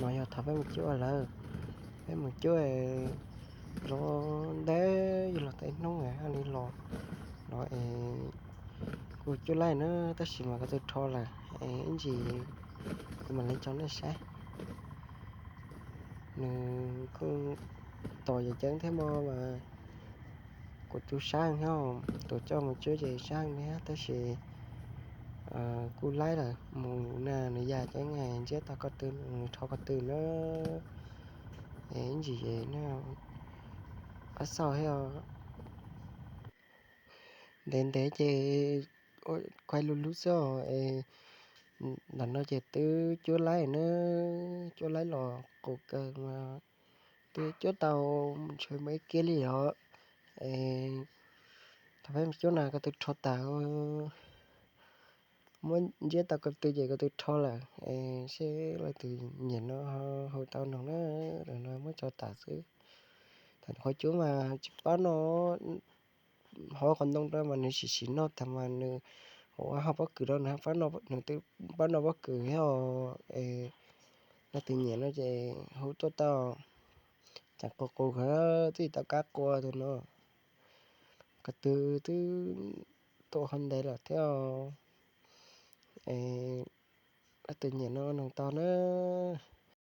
No yog thaum peb mus cuab lawm, peb mus cuab los ntev, yog los tau ib hnub haj li los, los es kuv cuab laij na, tab sis mas ko tw rho lawm es ib ntsis kuv mam li tso nej saib. Nws kuj tos yam ceeb thiab mog mas kuv tub sab thiab, tus coj mus cuab ces sab thiab tab sis kuj laib lawm, mus na nws ya ceeb ntsiab tau ko tw, nws rho ko tw na. Es ib ntsis es na, pab xauj thiab os. Ntev ntev ces kuaib lub lub xwb os. Ntawm no ces twb cuab laib na, cuab laib los qus kawg mas twb cuab tau mus ntshe muaj ib kiag li os. Es thaum peb mus cuab na ko tw rho tas, muab ntsiab tau ko tw ces ko tw rho lawm es seb leej twg nyiam no hu tau noog na. Lawm no muab tso tas xwb. Thaum qhov cuab mas tsis pab noj, hauv qhov ntoo rau mas nws sim sim noj tag mas nws ua hauv pob kws rau nws, nws twb pab noj pob kws thiab os. Es leej twg nyiam no ces hu tuaj tau, tsam qus qus kawg twb tsis tau kab qua tus no. Ko tw twb tuaj qhov ntev lawm thiab os. Es leej twg nyiam no noog tau na.